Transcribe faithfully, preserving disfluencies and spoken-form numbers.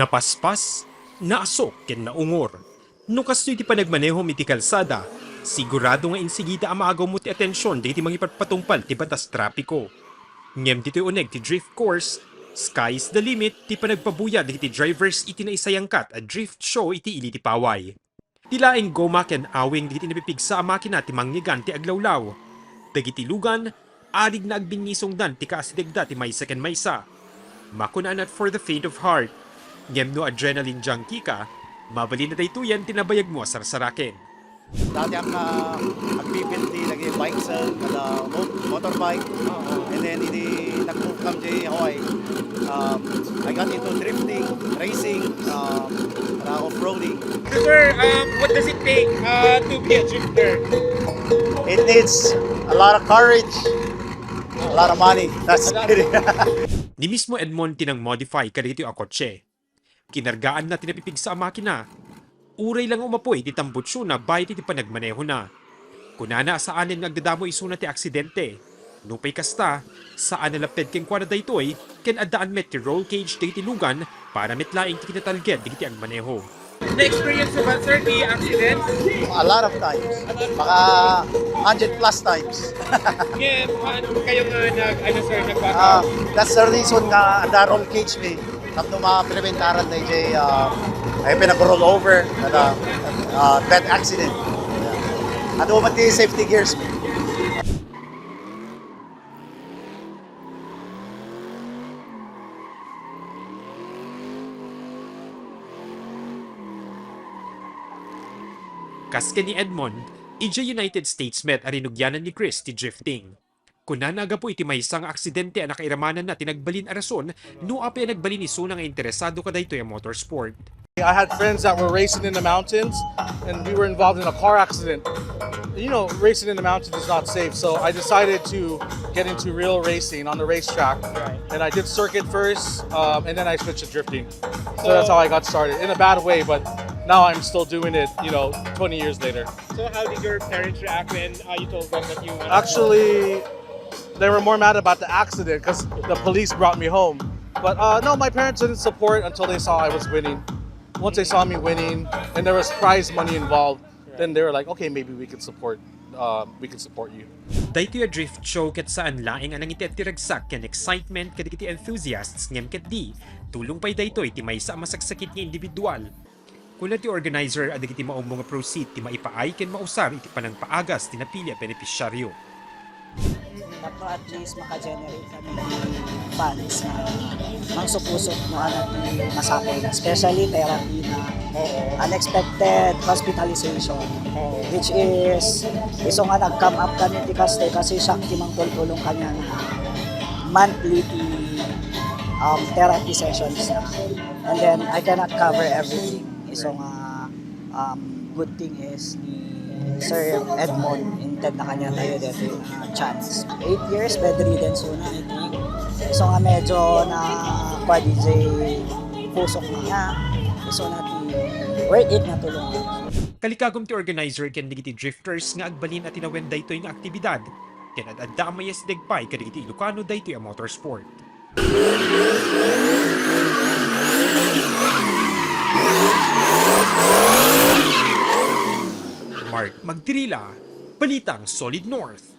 Paspas, naasok ken naungor. No kastoy ti panagmanehom iti kalsada, sigurado nga insigida a maagawmo ti atension dagiti mangipatpatungpal ti batas trapiko. Ngem ditoy uneg ti drift course, sky is the limit ti panagpabuya dagiti drivers iti naisayangkat a drift show iti ili ti paway. Ti laeng goma ken awing dagiti napipigsa a makina ti mangngeggan ti aglawlaw. Dagiti lugan, aridna agbinnisongdan ti kaasidegda ti maysa ken maysa. Makuna a not for the faint of heart. Ngem no adrenaline junkie ka, mabalin a daytoyen ti nabayagmo a sarsaraken. Dati ak, ah, agbibilti dagiti bike cell, kada mo-, motorbike. And then, idi nag-move kam di Hawaii, um, I got into drifting, racing, um, kada off-roading. So, sir, um, what does it take, uh, to be a drifter? It needs a lot of courage, a lot of money. That's kidding. Ni mismo Edmond ti nang-modify kadagitoy a kotse. Kinargaanna ti napipigsa a makina. Uray la nga umapoy ti tambutsiona bayat iti panagmanehona. Kunana a saanen nga agdadamo isuna ti aksidente. Nupay kasta, saan a lapped kenkuana daytoy, ken addaan met ti roll cage dagiti lugan para met laeng ti kinatalged dagiti agmaneho. Na-experience mo ba, sir, ti accident? A lot of times. Mga hundred plus times. Ngem, paano kayo nga nag-, ano, sir, nag-back Ah, out? That's the reason nga adda roll cage mi. Tapno mapreventaran dayjay, ah, ay pinag-roll over, kada, ah, bad accident. Yeah. Adda met ti safety gears mi. Kas ken ni Edmond, idiay United States met a rinugianan ni Chris ti drifting. Kunana a gapu iti maysa nga aksidente a nakairamananna ti nagbalin a rason no apay a nagbalin isuna nga interesado kadaytoy a motorsport. I had friends that were racing in the mountains, and we were involved in a car accident. You know, racing in the mountains is not safe, so I decided to get into real racing on the racetrack. Right. And I did circuit first, um, and then I switched to drifting. So that's how I got started, in a bad way, but now I'm still doing it, you know, twenty years later. So how did your parents react when, uh, you told them that you wanted to Actually, they were more mad about the accident 'cause the police brought me home. But, uh, no, my parents didn't support until they saw I was winning. Once they saw me winning and there was prize money involved, then they were like, "Okay, maybe we can support, uh, we can support you." Daytoy a drift show ket saan laeng a nangited ti ragsak ken excitement kadagiti enthusiasts ngem ketdi, tulong pay daytoy ti maysa a masaksakit nga individual. Kuna ti organizer a dagiti maummo nga proceed ti maipaay ken mausar iti panangpaagas ti napili a benepisyaryo. Tapno at least maka-generate kami ng funds na mangsupusok no ano ti masapul na, especially therapy na unexpected hospitalization, which is isu nga nag-come up kami ti kastoy kasi siak ti mangtultulong kaniana monthly ti, um, therapy sessions na. And then, I cannot cover everything. Isu nga, um, good thing is ni Sir Edmond, intendna kaniatayo daytoy nga chance. Eight years bedridden isuna, I think. Isu nga medyo na, kwa, D J, pusok na. Isuna ti worth it nga tulong. Kalikagum ti organizer ken dagiti drifters nga agbalin a tinawen daytoy nga aktibidad, ken ad-adda a mayasideg pay kadagiti Ilocano daytoy a motorsport. Mark Magdirila, Balitang Solid North.